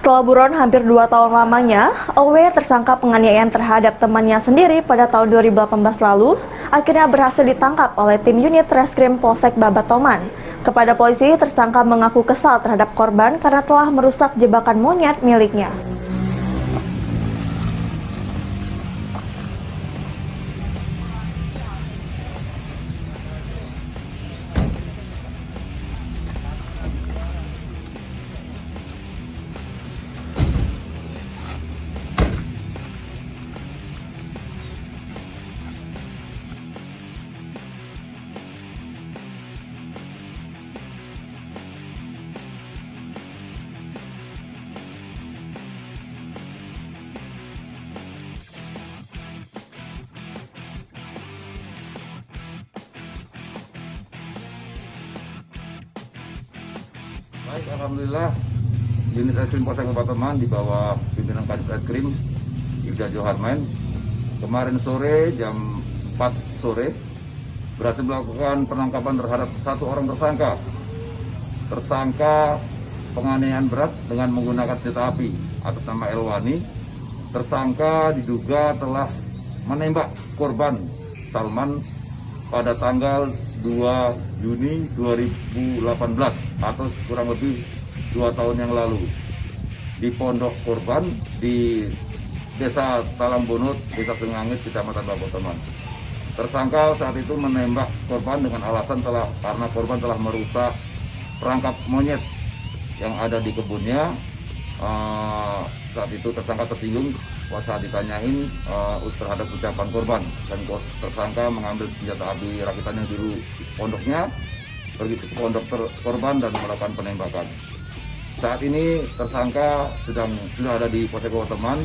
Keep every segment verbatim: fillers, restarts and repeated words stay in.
Setelah buron hampir dua tahun lamanya, Owe, tersangka penganiayaan terhadap temannya sendiri pada tahun dua ribu delapan belas lalu, akhirnya berhasil ditangkap oleh tim unit Reskrim Polsek Babatoman. Kepada polisi, tersangka mengaku kesal terhadap korban karena telah merusak jebakan monyet miliknya. Baik, alhamdulillah, unit Reskrim Polsek Babatoman di bawah pimpinan Kadif Reskrim Ibda Joharmain kemarin sore jam empat sore berhasil melakukan penangkapan terhadap satu orang tersangka. Tersangka penganiayaan berat dengan menggunakan senjata api atas nama Elwani. Tersangka diduga telah menembak korban Salman pada tanggal dua Juni dua ribu delapan belas atau kurang lebih dua tahun yang lalu di pondok korban di Desa Talang Bonot, Desa Sungangit, Kecamatan Babatoman. Tersangka saat itu menembak korban dengan alasan telah, karena korban telah merusak perangkap monyet yang ada di kebunnya. Eh, saat itu tersangka tersinggung saat ditanyain, eh, terhadap ucapan korban, dan kos-, tersangka mengambil senjata api rakitan yang dulu pondoknya, pergi ke pondok ter-, korban dan melakukan penembakan. Saat ini tersangka sedang, sudah ada di Polsek Kota Teman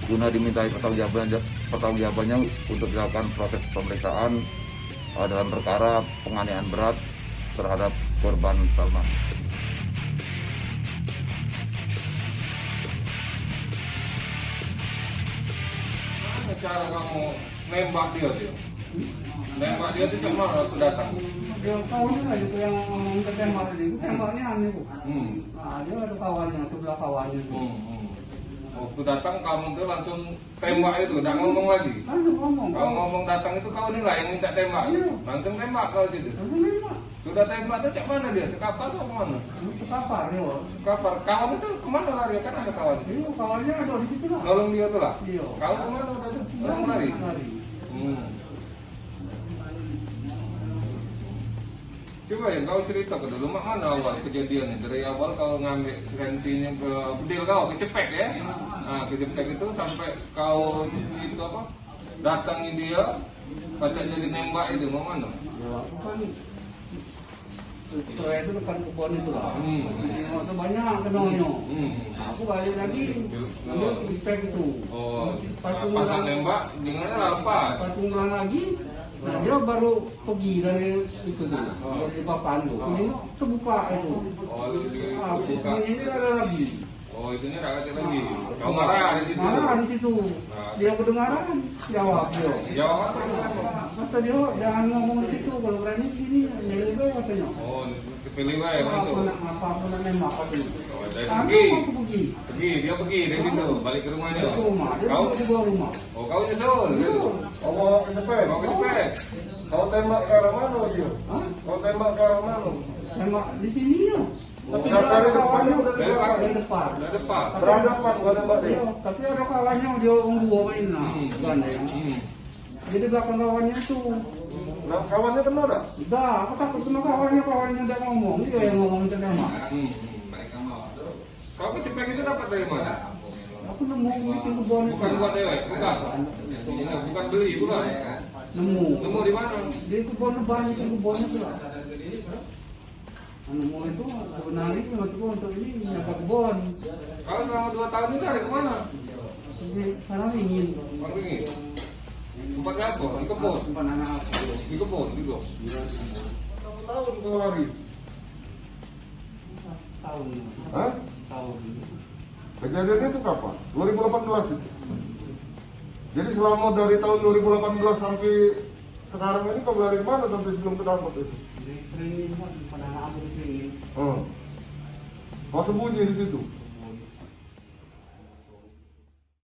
guna dimintai pertanggungjawabannya, pertanggungjawabannya untuk dilakukan proses pemeriksaan, eh, dalam perkara penganiayaan berat terhadap korban Salman. Gimana cara kamu nembak dia, dia? Nembak dia tu cak mana waktu datang? Dia tahu juga itu yang ngomong ke tembak tadi. Itu tembaknya anu tu. Hmm. Nah, dia ada kawannya, sebelah kawannya tu. Hmm, hmm. Waktu datang kamu tu langsung tembak itu, dak ngomong lagi? Langsung ngomong. Kalau ngomong datang itu kau ni lah yang minta tembak. Iya. Langsung tembak kau situ. Langsung tembak. Sudah tembak tu cak mana dia? Ke kapal atau ke mana? Itu kapal dia. Kapal. Kawan itu ke mana lari? Kan ada kawan. Iya, kawannya ada di situ lah. Nolong dia tu lah. Iya. Kau ke mana waktu itu? Langsung lari. Lari. Hmm. Coba ya, kau cerita ke dulu, mak mana awal kejadian ni? Dari awal kau ngambil gantinya ke bedil kau, kecepek ya? Ah, kecepek itu sampai kau itu apa? Datangi dia, pacak jadi nembak itu, mak mana? Ya, aku kan itu depan kebun itu lah. Hmm. Nengok tu banyak kenalnya. Hmm. Nah, aku balik lagi, dia kecepek itu. Oh, pas nembak, dengarnya apa? Pas pulang lagi, nah, dia baru pergi dari itu tu, dari papan tu. Ini terbuka itu. Oh, dia, dia terbuka. Ini ada lagi. Oh, itu ni dah kata lagi. Kau marah di situ. Marah di situ. Nah. Dia kedengaran, jawab dia. Jawab apa dia? Kata dia, "Jangan ngomong di situ, kalau berani di sini." Dia lebih katanya. Oh, kepilih lah yang itu. Apa nak, apa, apa nak nembak katanya. Oh, jadi pergi. Aku pergi. Pergi, dia pergi dari situ, balik ke rumahnya. Balik ke rumah. Dia duduk di bawah rumah. Oh, kau nyusul? Iya. Kau bawa ke cepet? Bawa ke cepet. Kau tembak ke arah mana dia? Hah? Kau tembak ke arah mana? Tembak di sini ya. Tapi dari depan, dari belakang? Dari depan. Dari depan. Berhadapan kau nembak dia? Iya, tapi ada kawannya dia orang dua main lah. Hmm. Gandeng. Hmm. Jadi belakang kawannya tu. Nah, kawannya kena tak? Dah, aku takut kena kawannya, kawannya dah ngomong. Dia yang ngomong itu nama. Hmm. Kau kecepek itu dapat dari mana? Aku nemu di kebun. Bukan buat dewek, bukan. Iya, bukan beli, bukan. Nemu. Nemu di mana? Di kebun, banyak kebun itu lah. Anu, mau itu sebenarnya waktu itu untuk ini nyapu kebun. Kalau selama dua tahun ini lari kemana? Di sana ingin. Baru ini. Tempat apa? Di kebun. Tempat anak aku. Di kebun juga. Berapa tahun kau lari? Tahun. Hah? Tahun. Kejadian itu kapan? Dua ribu delapan belas itu. Jadi selama dari tahun dua ribu delapan belas sampai sekarang ini kau lari kemana sampai sebelum ketangkap itu? Di Pringin, Pak. Pada anak aku di Pringin. Hmm. Kau sembunyi di situ?